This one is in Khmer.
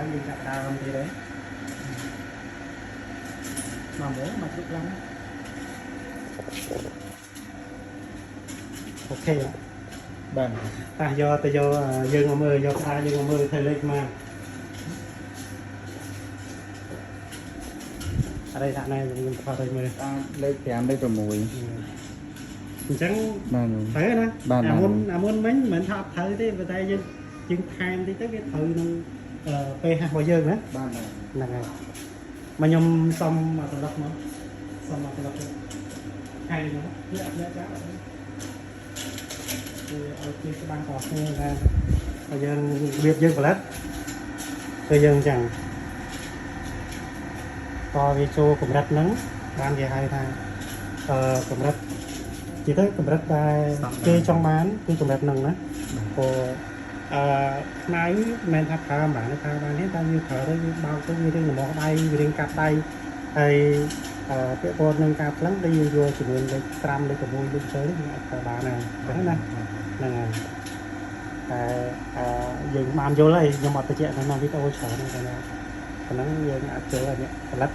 ហើយយើងចាប់ដើមទៀតហើយមកមកមកជ្រុកឡើង OK បាទ តាយកទៅយកយើងមកមើលយកក្តារយើងមកមើលធ្វើលេខមកអរិយដាក់ណែខ្ញុំថតឲ្យមើល តាមលេខ5លេខ6 អញ្ចឹង បាទ ត្រូវណា បាទ អាមុនអាមុនមិញមិនមែនថាអត់ត្រូវទេប៉ុន្តែយើងយើងថែមតិចទៅវាត្រូវនឹង pH របស់យើងណា បាទបាទ ហ្នឹងហើយមកខ្ញុំសុំមកសន្លឹកមកសុំមកសន្លឹកទៅហើយមកលាក់លាក់ចាក់គឺឲ្យគេច្បាស់តគ្នាថាបើយើងរបៀបយើងផលិតគឺយើងអញ្ចឹងតវាចូលកម្រិតហ្នឹងបានគេហៅថាអឺកម្រិតនិយាយទៅកម្រិតដែលគេចង់បានគឺកម្រិតហ្នឹងណាព្រោះអឺខ្មៅមិនមែនថាប្រើមិនបានទេប្រើបានទេតែយើងប្រើទៅយើងបោកទៅវារៀងល្មមដៃវារៀងកាប់ដៃហើយអឺពាក្យពតនឹងការផ្លឹងដែលយើងយកចំនួនលេខ5លេខ6លេខ7នេះយើងអាចប្រើបានហើយអញ្ចឹងណាហ្នឹងហើយតែអឺយើងបានយល់ហើយខ្ញុំអត់បញ្ជាក់នៅក្នុងវីដេអូច្រើនទេតែប៉ុណ្ណឹងយើងអាចចូលឲ្យអ្នកផលិត